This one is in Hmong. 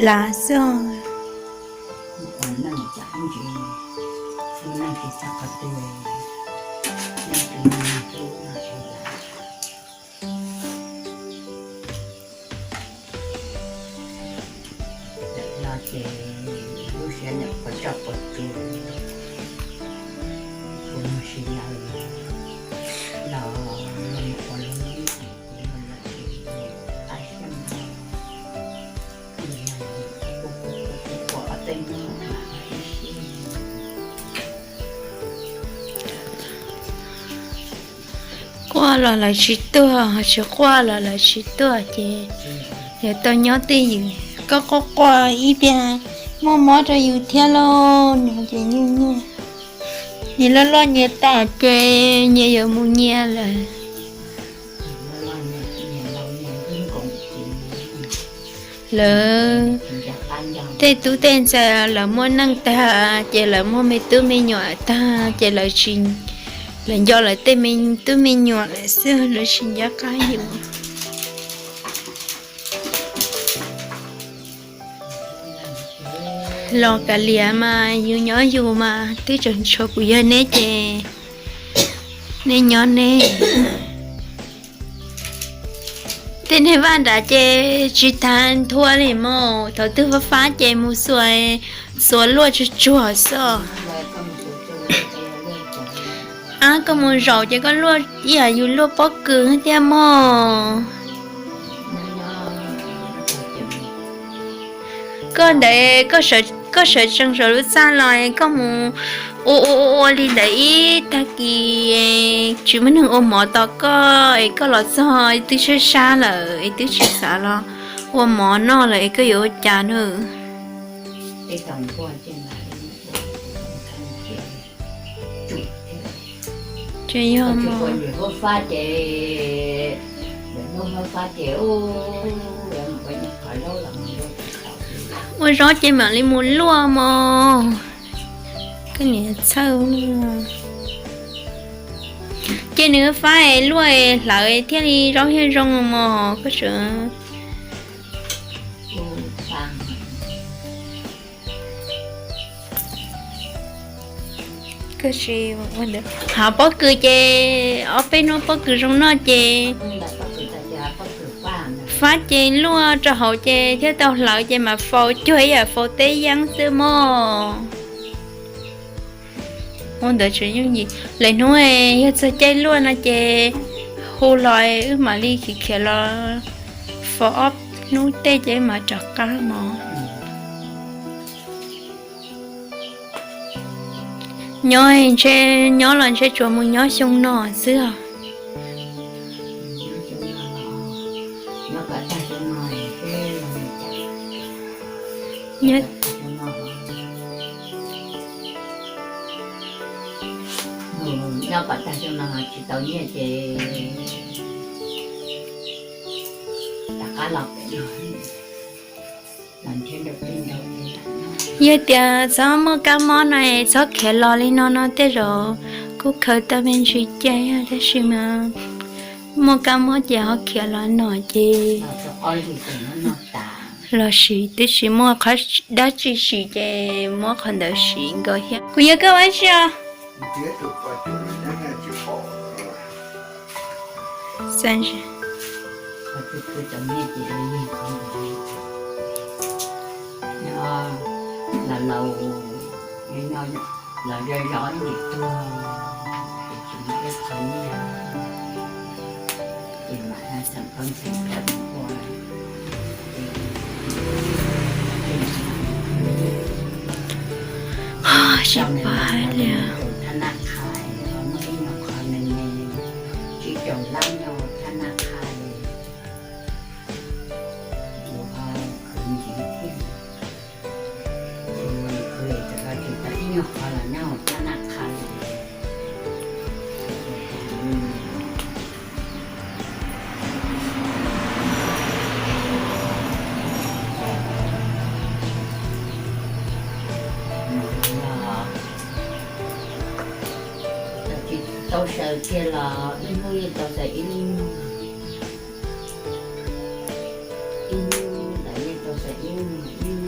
Las xwb. Los ces lub siab ntawm puas tsuaj puas tsuag, kuv mus si lawm los mus ua lub neej ces yog lawm ces qab siab no, kuv ob peb hnub mam ib sij. Quaj los lawv tsis tuaj, tsis quaj los lawv tsis tuaj ces yuav tau nyob twj ywm. Koj quaj quaj ib pliag muaj mob rau yus thiab lauj no ces nyuaj nyuaj. Nyias loj loj nyias tas ces nyias yuav mus nyias lawm. Lawv tej tub tej ntxhais lawv muaj neej tag ces lawv muaj me tub me nyuam tag ces lawv tsis, lawv nco lawv tej me tub me nyuam lawm xwb, lawv tsis nco qab yus. Los kav liam mas yus nyob yus mas twb tseem tshuav kuv yawg neb ces neb nyob neb. Tej niag vaj nrad ces tsis tas nthua li mog, thaum twg fab fab ces mus xuas, xuas luaj tsuag tsuag xwb. Ab, koj mus zaum ces koj luaj ib yam yus luaj pob kws thiab mog. Koj ntawd, koj sawv tsees saum lub txaj los koj mus ua ua ua ua li ntawd ib tag kis, tsis muaj neeg ua mov tos koj es koj los txog twb sab sab lawm es twb tsis xav los ua mov noj lawm es koj yuav ua cas na? Ces yog ua zaub ces mam li mus luaj mog. Koj niam txhawj. Ces nws fab es luaj es hlawv thiaj li zaub thiaj zoo mog koj sawv. Hav pob kws ces ob peb hnub pob kws zoo noj ces fab ces luaj rau hauv ces thiaj tau hlawv ces mam faus cuag ib yam faus teb yeeb xwb mog. Ua ntawd tseem yooj yim. Lwm hnub yog txog caij luaj no ces hu los wb mam li khiav khiav los faus ob hnub tej ces wb mam rov qab mog. Nyob ntshe, nyob los ntshe tsuas mus nyob xyoo no xwb os. Nyob kom tag xyoo no tsis tau nyiaj ces rov qab los pem no. Yog tias txhob muaj kab mob no es txhob khiav los li no no tej zaum kuj khaws tau me ntsis cai, tab sis mas muaj kab mob ces ho khiav los no ces los sim, twb tsis muaj dab tsi sim ces muab qhov ntawd sim nkaus thiab. Kuv yog koj ua si os. Tsis pom hais li. Tau sawv kiag los ib hnub yeej tau sawv ib lub nyuag, ib hnub los yeej tau sawv ib Ib